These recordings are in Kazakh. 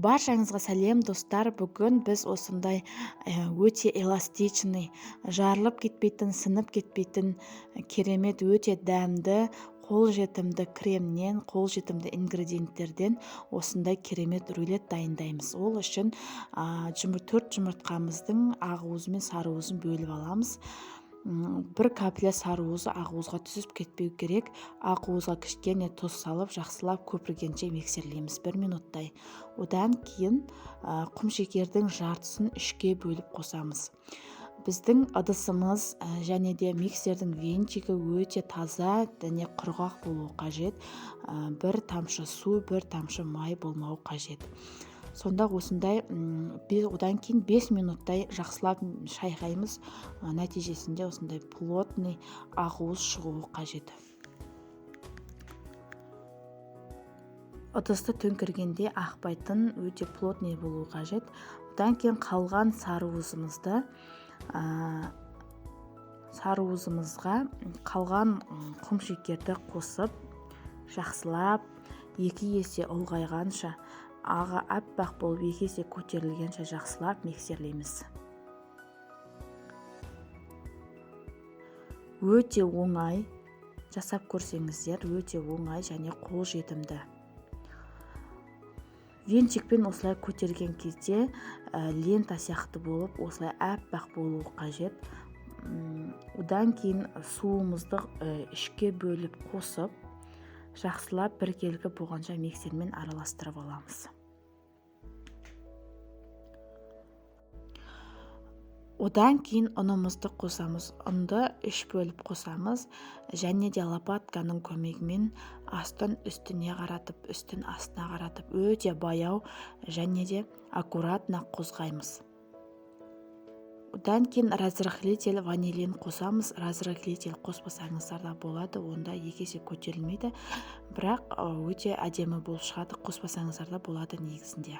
Баршаңызға сәлем, достар. Бүгін біз осындай өте эластичный, жарылып кетпейтін, сынып кетпейтін, керемет, өте дәмді, қолжетімді кремнен, қолжетімді ингредиенттерден осындай керемет рулет дайындаймыз. Ол үшін 4 жұмыртқамыздың ақуызы мен сарыуызын бөліп аламыз. Бір капля сарыуызы ақуызға түсіп кетпеу керек. Ақуызға кішкене тұз салып, жақсылап көпіргенше миксерлейміз 1 минуттай. Одан кейін құмшекердің жартысын 3-ке бөліп қосамыз. Біздің ыдысымыз және де миксердің венчигі өте таза және құрғақ болуы қажет. Бір тамшы су, бір тамшы май болмауы қажет. Сонда осындай, одан кейін 5 минуттай жақсылап шайқаймыз. Нәтижесінде осындай плотный ақуыз шығуы қажет. Ыдысты төңкергенде ақпайтын, өте плотный болуы қажет. Одан кейін қалған сарыуызымызға қалған құмшекерді қосып, жақсылап 2 есе ұлғайғанша, ағы аппақ болып 2 есе көтерілгенше жақсылап миксерлейміз. Өте оңай, жасап көрсеңіздер, өте оңай және қолжетімді. Венчикпен осылай көтерген кезде, лента сияқты болып, осылай аппақ болуы қажет. Одан кейін суымызды 3-ке бөліп қосып, жақсылап біркелкі болғанша миксермен араластырып аламыз. Одан кейін ұнымызды қосамыз. Ұнды 3 бөліп қосамыз және де лопатканың көмегімен астын үстіне қаратып, үстін астына қаратып, өте баяу және де аккуратно қозғаймыз. Одан кейін разрыхлитель ванилин қосамыз. Разрыхлитель қоспасаңыздар да болады, онда 2 есе көтерілмейді, бірақ өте әдемі болып шығады, қоспасаңыздар да болады негізінде.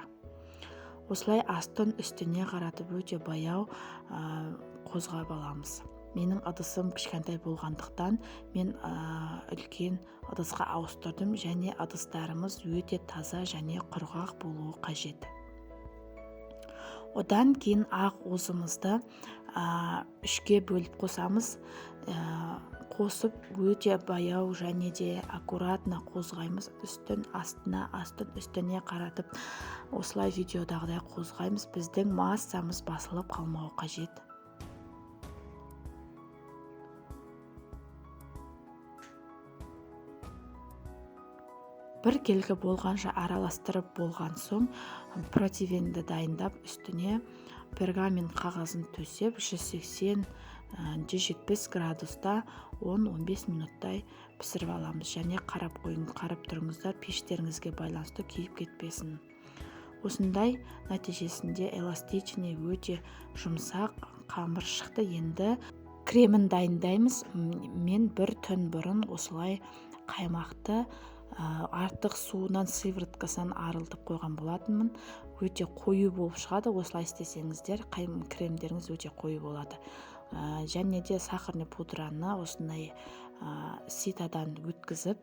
Осылай астын үстіне қаратып өте баяу қозғап аламыз. Менің ыдысым кішкентай болғандықтан мен үлкен ыдысқа ауыстырдым және ыдыстарымыз өте таза және құрғақ болуы қажет. Одан кейін ақ уызымызды 3-ке бөліп қосамыз. Қосып өте баяу және де аккуратно қозғаймыз. Үстін астына, астын үстіне қаратып, осылай видеодағыдай қозғаймыз. Біздің массамыз басылып қалмауы қажет. Біркелкі болғанша араластырып болған соң противенді дайындап, үстіне пергамент қағазын төсеп, жүз сексен, жүз жетпіс градуста он-он бес минуттай пісіріп аламыз. Және қарап тұрыңыздар, пештеріңізге байланысты күйіп кетпесін. Осындай нәтижесінде эластичный, өте жұмсақ қамыр шықты. Енді кремін дайындаймыз. Мен бір түн бұрын осылай қаймақты артық суынан, сывороткасынан арылтып қойған болатынмын. Өте қою болып шығады. Осылай істесеңіздер, кремдеріңіз өте қою болады. Және де сахарный пудраны осындай ситадан өткізіп,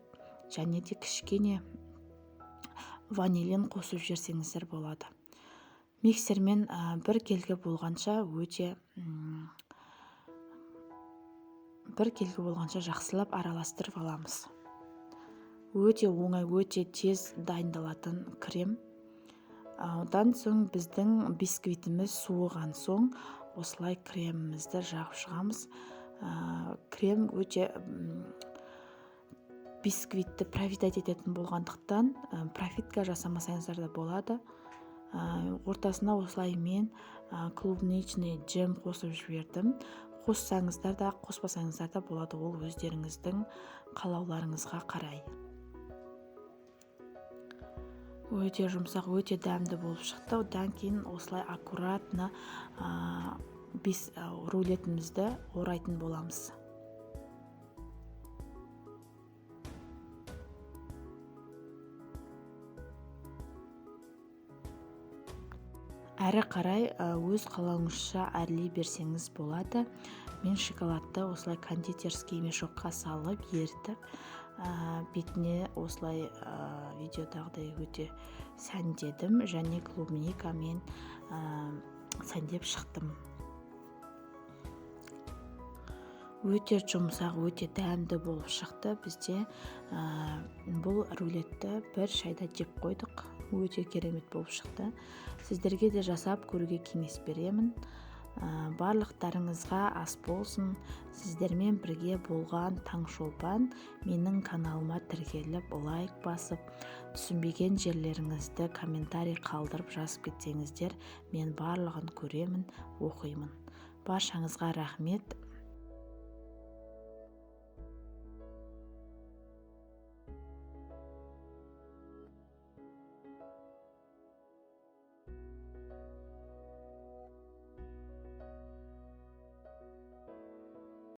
және де кішкене ванилин қосып жіберсеңіздер болады. Миксермен біркелкі болғанша өте біркелкі болғанша жақсылап араластырып аламыз. Өте оңай, өте тез дайындалатын крем. Одан соң біздің бисквитіміз суыған соң осылай кремімізді жағып шығамыз. Крем өте бисквитті пропитать ететін болғандықтан, пропитка жасамасаңыздар да болады. Ортасына осылай мен клубничный джем қосып жібердім. Қоссаңыздар да, қоспасаңыздар да болады, ол өздеріңіздің қалауларыңызға қарай. Өте жұмсақ, өте дәмді болып шықты. Одан кейін осылай аккуратно рулетімізді орайтын боламыз. Әрі қарай өз қалауыңызша әрлей берсеңіз болады. Мен шоколадты осылай кондитерский мешокқа салып ерітіп, бетіне осылай видеодағыдай өте сәндедім және клубникамен сәндеп шықтым. Өте жұмсақ, өте дәмді болып шықты. Бізде бұл рулетті бір шайда жеп қойдық. Өте керемет болып шықты. Сіздерге де жасап көруге кеңес беремін. Барлықтарыңызға ас болсын. Сіздермен бірге болған Таңшолпан. Менің каналыма тіркеліп, лайк басып, түсінбеген жерлеріңізді комментарий қалдырып жазып кетсеңіздер, мен барлығын көремін, оқимын. Баршаңызға рахмет.